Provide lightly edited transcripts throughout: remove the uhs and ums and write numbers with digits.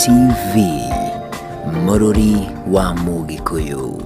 TV, mũrũri wa Mũgĩkũyũ.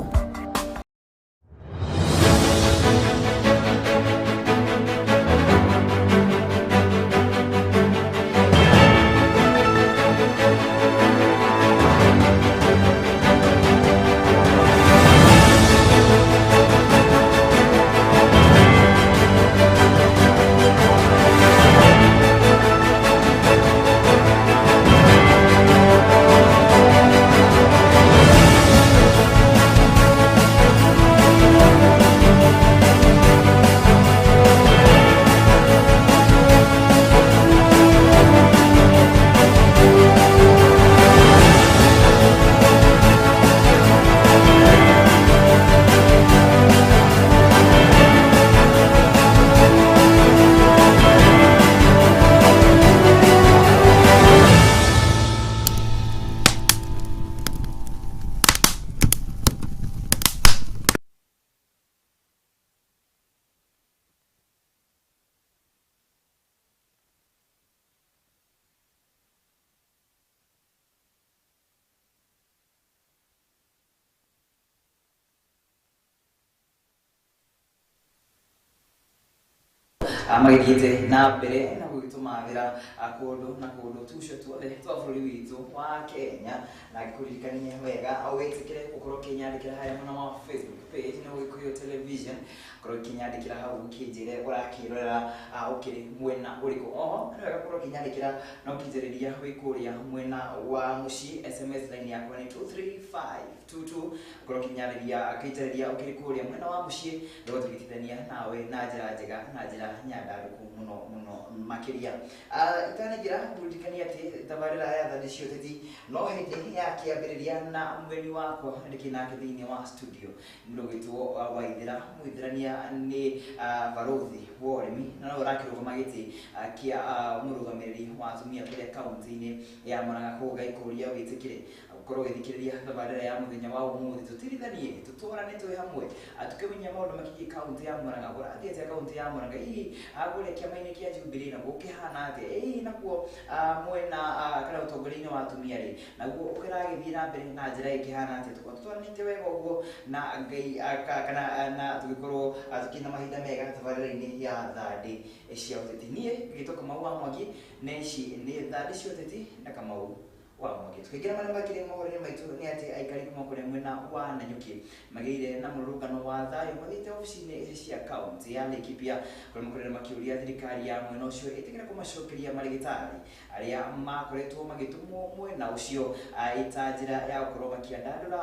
Magĩthiĩte na mbere na gũgĩtũmathĩra kũndũ na kũndũ tucio tuothe twa bũrũri witũ wa Kenya. Na ngĩkũririkanie wega wĩtĩkĩre gũkorwo ũkĩnyandĩkĩra harĩa mwena wa Facebook page nĩ Gĩkũyũ Television, korwo ũkĩnyandĩkĩra hau ũkĩnjĩre ũrakĩrorera ũkĩrĩ mwena ũrĩkũ. Oho nĩ wega gũkorwo ũkĩnyandĩkĩra na ũkĩnjarĩria wĩ kũrĩa mwena wa mũciĩ. SMS line yakwa nĩ 23522. Ũkorwo ũkĩnyarĩria, ũkĩnjarĩria ũkĩrĩ kũrĩa mwena wa mũciĩ, nĩguo tũgĩtithania nawe na njĩra njega na njĩra nyandandũku mũno mũno makĩria. Itanaingĩra, ngũririkanie atĩ tabarĩra ya Thandĩ cia Ũteti no hĩndĩ ya kĩambĩrĩria, na mũgeni wakwa ndĩkĩ nake thĩinĩ wa studio mũndũ ũgwĩtwo Waithĩra Mũithĩrania, nĩ barũthi wa ũrĩmi na nowe ũrakĩrũgama gĩtĩ kĩa mũrũgamĩrĩri wa atumia kũrĩa kaunti-inĩ ya Murang'a. Koguo ngaikũria wĩtĩkĩre gũkorwo ũgĩthikĩrĩria tabarĩra ya mũthenya wa ũmũthĩ, tũtirithanie, tũtwarane twĩ hamwe, tũkĩmenya maũndũ makĩgiĩ kaunti ya Murang'a. Kũrathiĩ atĩa kaunti ya Murang'a? Hihi kũrĩa kĩama-inĩ kĩa Jubilee nakuo gũkĩhana atĩa? Hihi nakuo mwena kana ũtongoria-inĩ wa atumia rĩ, naguo ũkĩragĩthiĩ na mbere na njĩra ĩkĩhana atĩa? Tũkorwo tũtwaranĩte wega ũguo na Ngai kana na tũgĩkorwo tũkĩrĩ na mahinda mega tabarĩra-inĩ ya Thandĩ cia Ũteti. Niĩ ngĩtwo Kamau wa Mwangi, na ici nĩ Thandĩ cia Ũteti na Kamau wa Mwangi. Tũkĩingĩra marĩa makĩrĩ mohoro-inĩ maitũ nĩ atĩ aikari kuma kũrĩa mwena wa Nanyuki magĩire na mũrũrũngano wa thayũ, mathiĩte obici-inĩ cia kaunti ya Laikipia kũrĩa makoretwo makĩũria thirikari ya mwena ũcio ĩtĩkĩre kũmacokeria marĩgĩtarĩ arĩa makoretwo magĩtũmwo mwena ũcio ĩta njĩra ya gũkorwo makĩandandũra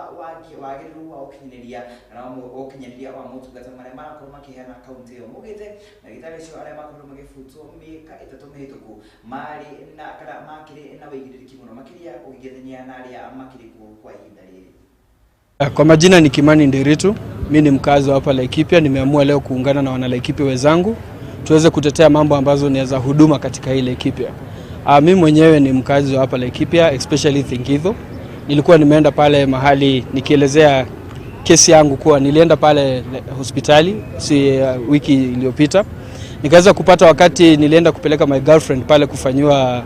wagĩrĩru wa ũkinyanĩria kana ũkinyanĩria wa motungata marĩa marakorwo makĩheana kaunti ĩyo. Maugĩte marĩgĩtarĩ acio arĩa makoretwo magĩbutwo mĩaka 3 mĩhĩtũku marĩ na kana makĩrĩ na wĩigĩrĩrĩki mũno makĩria ũkĩng'ethania na arĩa makĩrĩ kuo kwa ihinda rĩrĩ. Kwa majina ni Kimani Ndiritu, mi ni mkazi wa hapa Laikipia. Nimeamua leo kuungana na wana Laikipia wenzangu tuweze kutetea mambo ambazo ni za huduma katika hii Laikipia. Mi mwenyewe ni mkazi wa hapa Laikipia, especially Thingitho. Nilikuwa nimeenda pale mahali nikielezea kesi yangu kuwa nilienda pale hospitali si wiki iliyopita, nikaweza kupata wakati nilienda kupeleka my girlfriend pale kufanyiwa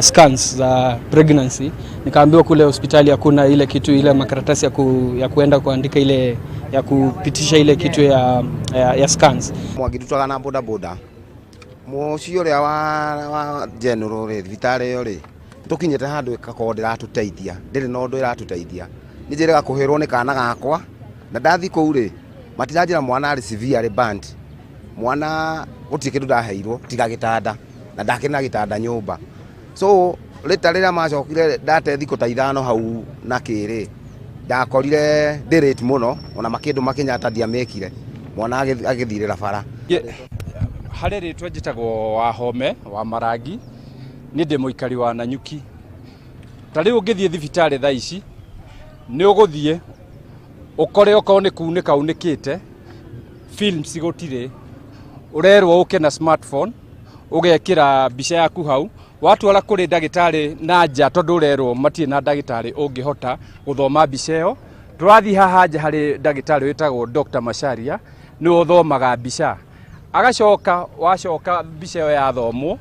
scans za pregnancy, nikaambiwa kule hospitali hakuna ile kitu, ile makaratasi ya kuenda kuandika ile ya kupitisha ile kitu ya scans. Mwangi ndutaga na boda boda mũciĩ ũrĩa wa general rĩ, thibitarĩ ĩyo rĩ, tũkinyĩte handũ ĩgakorwo ndĩratũteithia, ndĩrĩ na ũndũ ĩratũteithia. Nĩ njĩrĩga kũhĩrwo nĩ kana gakwa, na ndathiĩ kũu rĩ, matiranjĩra mwana arĩ severely burned. Mwana gũtirĩ kĩndũ ndaheirwo tiga gĩtanda, na ndakĩrĩ na gĩtanda nyũmba. So rĩta rĩrĩa macokire ndate thikũ ta 5 hau na kĩrĩ, ndakorire ndĩ late mũno, ona makĩndũma Kenyatta ndiamĩkire, mwana agĩthirĩra bara. Harĩ rĩtwa njĩtagwo Wahome wa Marangi, niĩ ndĩ mũikari wa Nanyuki. Ta rĩu ũngĩthiĩ thibitarĩ thaa ici, nĩ ũgũthiĩ ũkore okorwo nĩ kunĩka unĩkĩte, films gũtirĩ, ũrerwo ũke na smartphone, ũgekĩra mbica yaku hau, watwara kũrĩ ndagĩtarĩ na nja tondũ ũrerwo matirĩ na ndagĩtarĩ ũngĩhota gũthoma mbica ĩyo. Tũrathiĩ haha nja harĩ ndagĩtarĩ wĩtagwo Dr. Macharia, nĩwe ũthomaga mbica. Agacoka, wacoka mbica ĩyo yathomwo,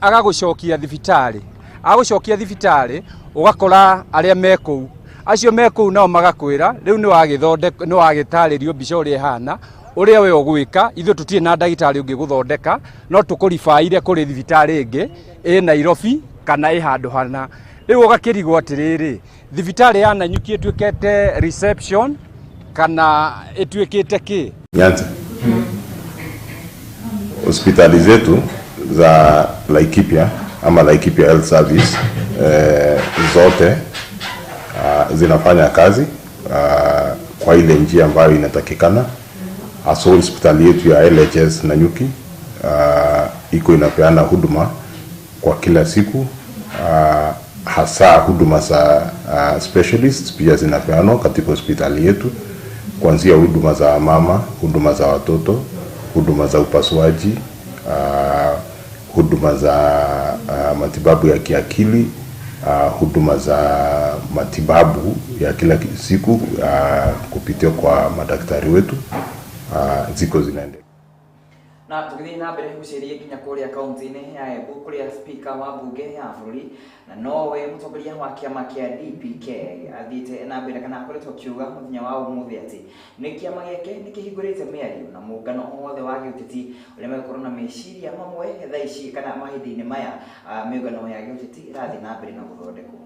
agagũcokia thibitarĩ. Agũcokia thibitarĩ ũgakora arĩa me kũu, acio me kũu nao magakwĩra rĩu nĩ wagĩthondeka, nĩ wagĩtarĩrio mbica ũrĩa ĩhana, ũrĩa we ũgwĩka. Ithuĩ tũtirĩ na ndagĩtarĩ ũngĩgũthondeka, no tũkũribaire kũrĩ thibitarĩ ĩngĩ ĩ Nairobi kana ĩ handũ hana. Rĩu ũgakĩrigwo atĩrĩrĩ, thibitarĩ ya Nanyuki ĩtuĩkĩte reception kana ĩtuĩkĩte kĩ? Nyanza. Hospitali zetu za Laikipia ama Laikipia Health Service zote zinafanya kazi kwa ile njia ambayo inatakikana. Hasa hospitali yetu ya LHS Nanyuki iko inapeana huduma kwa kila siku, hasa huduma za specialists pia zinapeanwa katika hospitali yetu, kuanzia huduma za mama, huduma za watoto, huduma za upasuaji, huduma za matibabu ya kiakili, huduma za matibabu ya kila siku kupitia kwa madaktari wetu ziko zinaendelea. Na tũgĩthiĩ na mbere gũceria nginya kũrĩa kaunti-inĩ ya Embu, kũrĩa spika wa mbunge ya bũrũri na nowe mũtongoria wa kĩama kĩa DPK athiĩte na mbere kana akoretwo akiuga mũthenya wa ũmũthĩ atĩ nĩ kĩama gĩake nĩ kĩhingũrĩte mĩario na mũngano wothe wa gĩũteti ũrĩa megũkorwo na meciria mamwe thaa ici kana mahinda-inĩ maya mĩũngano ya gĩũteti ĩrathiĩ na mbere na gũthondekwo.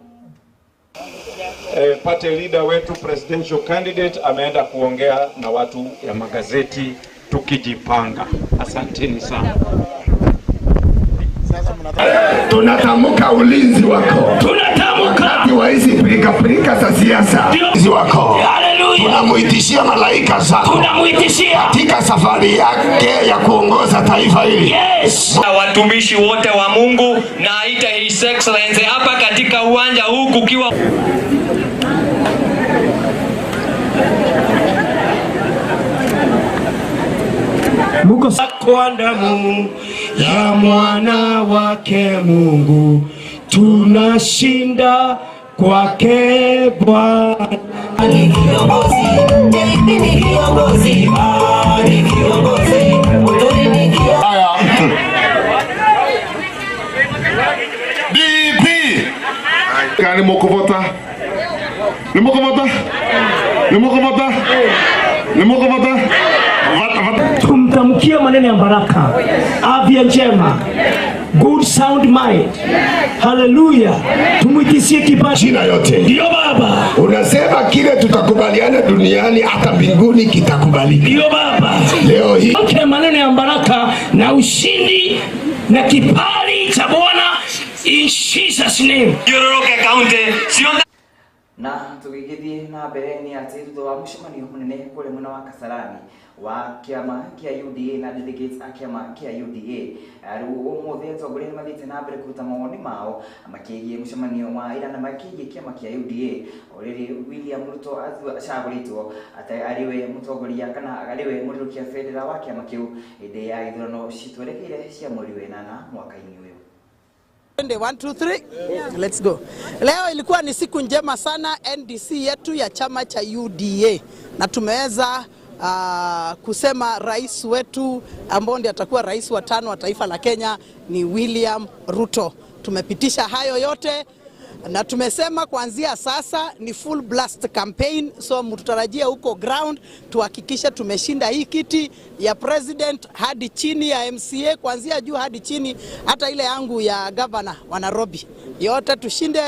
Party leader wetu presidential candidate ameenda kuongea na watu ya magazeti tukijipanga. Asanteni sana. Tunatamka ulinzi wako, tunatamka wakati wa hizi pilika pilika za siasa, ulinzi wako. Tunamuitishia malaika zako, tunamuitishia katika safari yake ya kuongoza taifa hili. Yes. Watumishi wote wa Mungu na aita His Excellency hapa katika uwanja huu kukiwa Muko kwa damu ya mwana wake Mungu tunashinda kwake Bwana. Ni kiongozi, ni kiongozi, ni kiongozi, ni kiongozi. DP Kani mukuvota, ni mukuvota, ni mukuvota, ni mukuvota. Tumtamkie maneno ya baraka, afya njema, good sound mind. Haleluya. Tumuitisie kibali jina yote. Ndio Baba. Unasema kile tutakubaliana duniani hata mbinguni kitakubalika. Ndio Baba. Leo hii okay, maneno ya baraka na ushindi na kibali cha Bwana in Jesus name. Yororoke County sio. Na tũgĩgĩthiĩ na mbere nĩ atĩ thutha wa mũcemanio mũnene kũrĩa mwena wa Kasarani wa kĩama kĩa UDA na delegates a kĩama kĩa UDA, rĩu ũmũthĩ atongoria nĩ mathiĩte na mbere kũruta mawoni mao makĩgiĩ mũcemanio wa ira na makĩgiĩ kĩama kĩa UDA o rĩrĩ William Ruto acagũrĩtwo atĩ arĩwe mũtongoria kana arĩwe mũrĩrũkia bendera wa kĩama kĩu hĩndĩ ya gĩthurano citwerekeire cia mweri wa ĩnana mwaka-inĩ ũyũ. 1, 2, 3. Let's go. Leo ilikuwa ni siku njema sana NDC yetu ya chama cha UDA, na tumeweza kusema rais wetu ambao ndiye atakuwa rais wa 5 wa taifa la Kenya ni William Ruto. Tumepitisha hayo yote na tumesema kuanzia sasa ni full blast campaign, so mtutarajia huko ground tuhakikishe tumeshinda hii kiti ya president hadi chini ya MCA, kuanzia juu hadi chini, hata ile yangu ya governor wa Nairobi, yote tushinde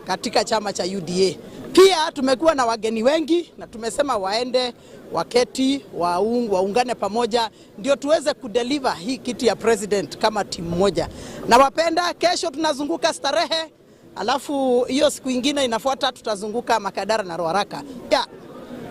katika chama cha UDA. Pia tumekuwa na wageni wengi na tumesema waende waketi waungane pamoja ndio tuweze kudeliver hii kiti ya president kama timu moja. Na wapenda, kesho tunazunguka Starehe, alafu hiyo siku ingine inafuata tutazunguka Makadara na Ruaraka. Ya,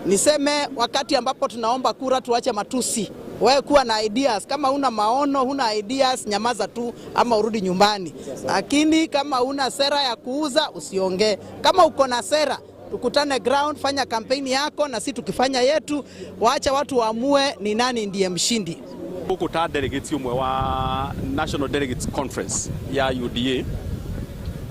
niseme wakati ambapo tunaomba kura tuache matusi. Wewe kuwa na ideas. Kama una maono, huna ideas, nyamaza tu ama urudi nyumbani. Lakini kama una sera ya kuuza usiongee. Kama uko na sera, tukutane ground, fanya kampeni yako na si tukifanya yetu, waacha watu waamue ni nani ndiye mshindi. Huku ta delegates umwe wa National Delegates Conference ya UDA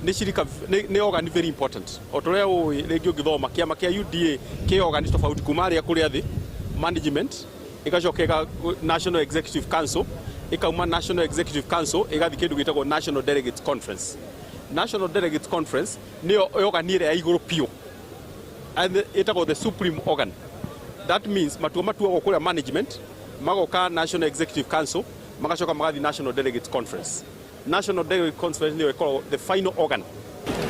ni shirika ni organ very important. Otorea ui ringi ungithoma kiama kia UDA ki organ tofauti kuma aria kuria thi management igacoka National Executive Council ikauma National Executive Council igathi kindu gitagwo National Delegates Conference. National Delegates Conference nĩyo organ ĩrĩa ya igũrũ biũ and ĩtagwo the supreme organ. That means matua matuagwo kũrĩa management magoka National Executive Council magacoka magathiĩ National Delegates Conference. National Delegates Conference nĩyo ĩkoragwo the final organ.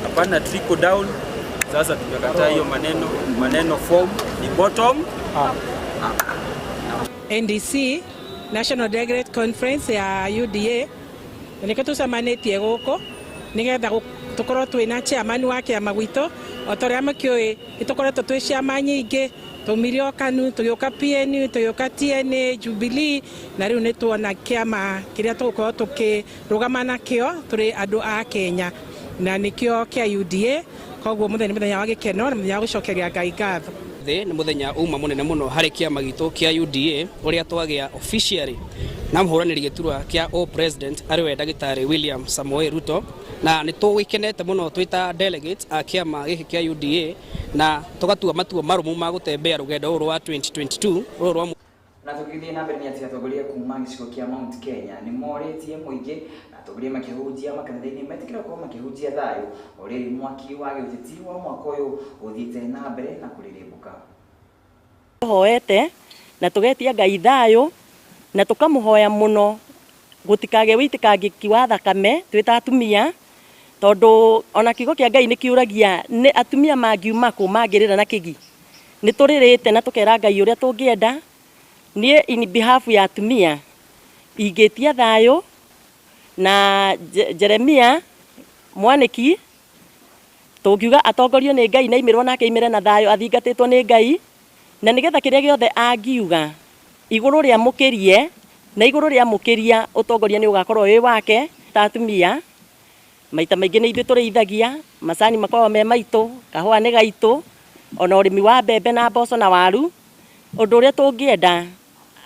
Hapana trickle down. Sasa tumekataa hiyo maneno, maneno form ni bottom up. NDC National Delegate Conference ya UDA na nĩkĩo tũcemanĩtie gũkũ nĩgetha tũkorwo twĩna chairman wa kĩama gwitũ. O ta ũrĩa mũkĩũĩ, nĩ tũkoretwo twĩ ciama nyingĩ, twaumire o KANU, tũgĩũka PNU, tũgĩũka TNA, Jubilee, na rĩu nĩ tuona kĩama kĩrĩa tũgũkorwo tũkĩrũgama nakĩo tũrĩ andũ a Kenya, na nĩkĩo kĩa UDA. Koguo mũthenya nĩ mũthenya wa gĩkeno na mũthenya wa gũcokeria Ngai ngatho. Thĩ nĩ mũthenya uma mũnene mũno harĩ kĩama gitũ kĩa UDA ũrĩa twagĩa officially na mũhũranĩri gĩturwa kĩa o president arĩ we ndagĩtarĩ William Samoei Ruto, na nĩ tũgĩkenete mũno twĩ ta delegates a kĩama gĩkĩ kĩa UDA na tũgatua matua marũmu ma gũtembea rũgendo rũrũ rwa 2022 rũrũ rwa. Na tũgĩthiĩ na mbere nĩ atĩ atongoria kuma gĩcigo kĩa Mount Kenya nĩ morĩtie mũingĩ na atongoria makĩhunjia makanitha-inĩ metĩkĩre gũkorwo makĩhunjia thayũ o rĩrĩ mwaki wa gĩũteti wa mwaka ũyũ ũthiĩte na mbere na kũrĩrĩmbũka. Tũhoete na tũgetia Ngai thayũ na tũkamũhoya mũno gũtikagĩe wĩitĩkangĩki wa thakame twĩ ta atumia, tondũ ona kiugo kĩa Ngai nĩ kĩũragia nĩ atumia mangiuma kũ mangĩrĩra na kĩgi. Nĩ tũrĩrĩte na tũkera Ngai ũrĩa tũngĩenda. Niĩ in behalf ya atumia ingĩtia thayũ na Jeremia Mwanĩki tũngiuga atongorio nĩ Ngai na aimĩrwo nake aimĩre na thayũ athingatĩtwo nĩ Ngai, na nĩgetha kĩrĩa gĩothe angiuga igũrũ rĩa mũkĩrie na igũrũ rĩa mũkĩria ũtongoria nĩ ũgakorwo wĩ wake. Ta atumia maita maingĩ nĩ ithuĩ tũrĩithagia, macani makoragwo me maitũ, kahũa nĩ gaitũ, ona ũrĩmi wa mbembe na mboco na waru. Ũndũ ũrĩa tũngĩenda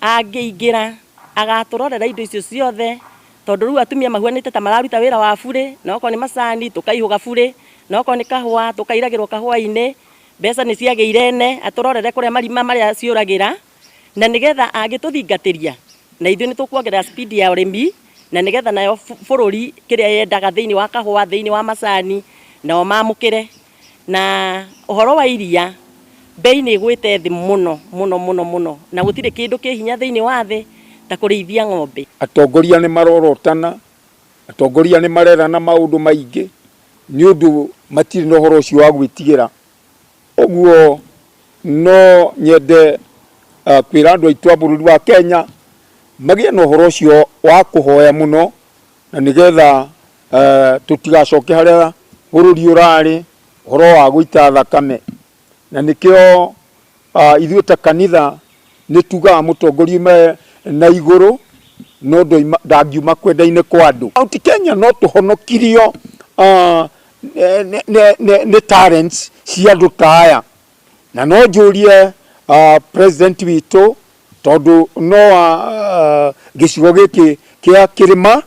angĩingĩra agatũrorera indo icio ciothe, tondũ rĩu atumia mahuanĩte ta mararuta wĩra wa burĩ, na okorwo nĩ macani tũkaihũga burĩ, na okorwo nĩ kahũa tũkairagĩrwo kahũa-inĩ, mbeca nĩ ciagĩire ene, atũrorere kũrĩa marima marĩa ciũragĩra, na nĩgetha angĩtũthingatĩria na ithuĩ nĩ tũkuongerera speed ya ũrĩmi, na nĩgetha nayo bũrũri kĩrĩa yendaga thĩinĩ wa kahũa, thĩinĩ wa macani, nao mamũkĩre. Na ũhoro wa iria, bei nĩ ĩgwĩte thĩ mũno mũno mũno mũno, na gũtirĩ kĩndũ kĩ hinya thĩinĩ wa thĩ ta kũrĩithia ng'ombe. Atongoria nĩ marorotana, atongoria nĩ marerana maũndũ maingĩ nĩ ũndũ matirĩ na ũhoro ũcio wa gwĩtigĩra. Ũguo no nyende kwĩra andũ aitũ a bũrũri wa Kenya magĩe na ũhoro ũcio wa kũhoya mũno, na nĩgetha tũtigacoke harĩa bũrũri ũrarĩ ũhoro wa gũita thakame. Na nĩkĩo ithuĩ ta kanitha nĩ tugaga mũtongoria ume na igũrũ, no ndangiuma kwenda-inĩ kwa andũ. Mount Kenya no tũhonokirio nĩ talents cia andũ ta aya. Na no njũrie president witũ, tondũ no gĩcigo gĩkĩ kĩa kĩrĩma,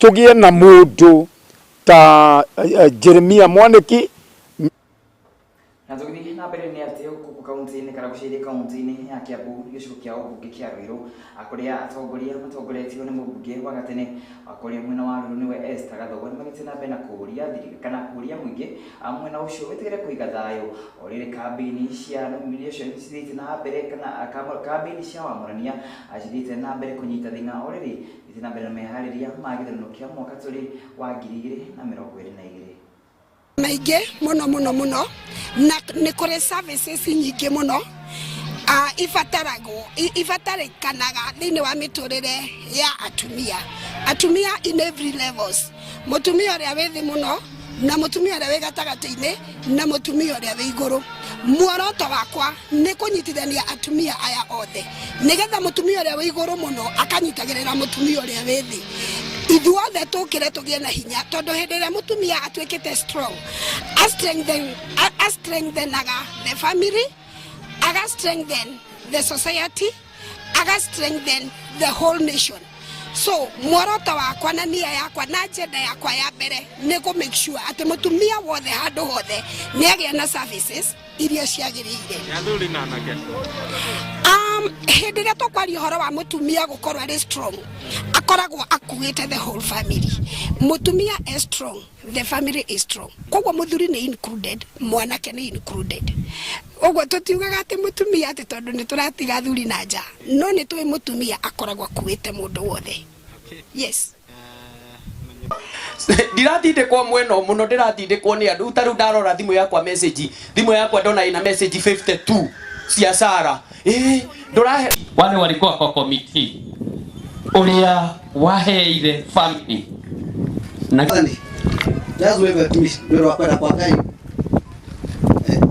tũgĩe na mũndũ ta Jeremia Mwanĩki. Na tũgĩthiĩ na mbere nĩ atĩ gũkũ kaunti-inĩ kana gũcĩrĩ kaunti-inĩ ya Kiambu, gĩcigo kĩa ũmbunge kĩa Ruiru, kũrĩa atongoria matongoretio nĩ mũmbunge wa gatene wa kũrĩa mwena wa Ruiru nĩwe Esther Gathogo nĩ magĩte na mbere na kũũria thirikari kana kũũria mũingĩ mwena ũcio wĩtĩkĩre kũiga thayũ o rĩrĩ kambĩini cia nomination cithiĩte na mbere kana kambĩini cia wamũrania cithiĩte na mbere kũnyita thing'a o rĩrĩ ithiĩ na mbere na meharĩria ma gĩthurano kĩa mwaka tũrĩ wa 2022. Maingĩ mũno mũno mũno, na nĩ kũrĩ services nyingĩ mũno ibataragwo ibatarĩkanaga thĩinĩ wa mĩtũrĩre ya atumia, atumia in every levels, mũtumia ũrĩa wĩ thĩ mũno na mũtumia ũrĩa wĩ gatagatĩ-inĩ na mũtumia ũrĩa wĩ igũrũ. Muoroto wakwa nĩ kũnyitithania atumia aya othe nĩgetha mũtumia ũrĩa wĩ igũrũ mũno akanyitagĩrĩra mũtumia ũrĩa wĩ thĩ, ithuothe tũkĩre tũgĩe na hinya, tondũ hĩndĩ ĩrĩa mũtumia atuĩkĩte strong, a strengthenaga the family, aga strengthen the society, aga strengthen the whole nation. So muoroto wakwa na nia yakwa na agenda yakwa ya mbere nĩ kũ make sure atĩ mũtumia wothe handũ hothe nĩ agĩa na services. iria ciagĩrĩire. Athuri na anake. Hĩndĩ ĩrĩa tũkwaria ũhoro wa mũtumia gũkorwo arĩ strong, akoragwo akuĩte the whole family. Mũtumia e strong, the family is strong. Koguo mũthuri nĩ included, mwanake nĩ included. Ũguo tũtiugaga atĩ mũtumia atĩ tondũ nĩ tũratiga athuri na nja, no nĩ tũĩ mũtumia akoragwo akuĩte mũndũ wothe. Yes. Ndiratindĩkwo mwena å mũno, ndĩratindĩkwo nĩ andũ. Ta rĩu ndarora thimũ yakwa, message, thimũ yakwa ndona ĩna message 52 cia Sara ĩ ndũrahe. Wale walikuwa kwa committee uria waheire family na Jesu wewe tumishi wĩra wa kwenda kwa Ngai.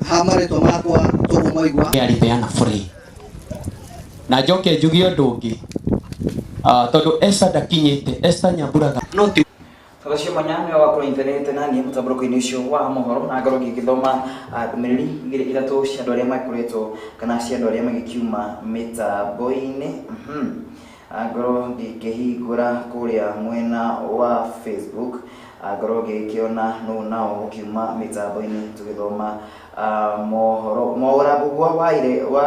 Ha marĩtwa makwa tũkũmaigua. Alipeana free na njoke njuge ũndũ ũngĩ. Ah, tondũ Esther ndakinyĩte, Esther Nyamburaga no ti. Tondũ mwanya nĩ wakorwo intaneti na niĩ mũtambũrũko-inĩ ũcio wa mohoro na ngorwo ngĩgĩthoma ndũmĩrĩri igĩrĩ ithatũ cia andũ arĩa makoretwo kana cia andũ arĩa magĩkiuma mĩtambo-inĩ. Ngorwo ngĩkĩhingũra kũrĩa mwena wa Facebook, ngorwo ngĩkĩona nũ nao ũkiuma mĩtambo-inĩ tũgĩthoma mohoro. Mwaũra Mbugua wa ire wa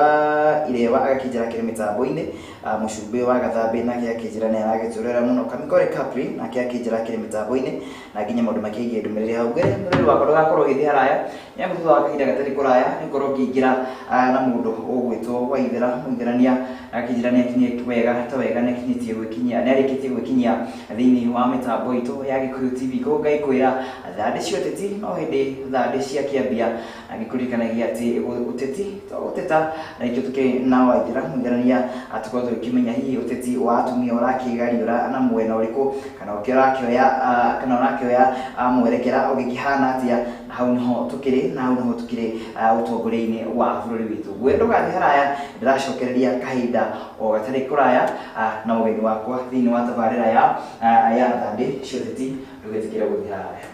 Irewa agakĩnjĩra kĩrĩ mĩtambo-inĩ. Mũcumbĩ wa Gathambĩ nake akĩnjĩra nĩ aragĩtũrera mũno. Kamikore Capri nake akĩnjĩra kĩrĩ mĩtambo-inĩ na nginya maũndũ makĩgiĩ ndũmĩrĩri hau ngere. Mũrĩri wakwa, ndũgakorwo ũgĩthiĩ haraya nĩamu thutha wa kahinda gatarĩ kũraya nĩngorwo ngĩingĩra na mũndũ ũgwĩtwo Waithera Mũitherania. Akĩnjĩra nĩ akinyĩte wega ta wega, nĩ akinyĩtie gwĩkinyia, nĩ arĩkĩtie gwĩkinyia thĩinĩ wa mĩtambo itũ ya Gĩkũyũ TV. Koguo ngaĩkwĩra thandĩ cia ũteti no hĩndĩ thandĩ cia kĩambia, angĩkũririkanagia atĩ ũteti to gũteta, na nĩkĩo tũkĩrĩ na Waithera Mũitherania tũkorwo tũgĩkĩmenya hihi ũteti wa atumia ũrakĩgariũra na mwena ũrĩkũ, kana ũrakĩoya kana ũrakĩoya mwerekera ũgĩkĩhana atĩa. Na hau niho tũkĩrĩ, na hau niho tũkĩrĩ ũtongoria-inĩ wa bũrũri witũ. Ngwĩra ndũgathiĩ haraya, ndĩracokereria kahinda o gatarĩ kũraya na mũgeni wakwa thĩinĩ wa tabarĩra ya thandĩ cia ũteti. Ndũgetĩkĩre gũthiĩ haraya.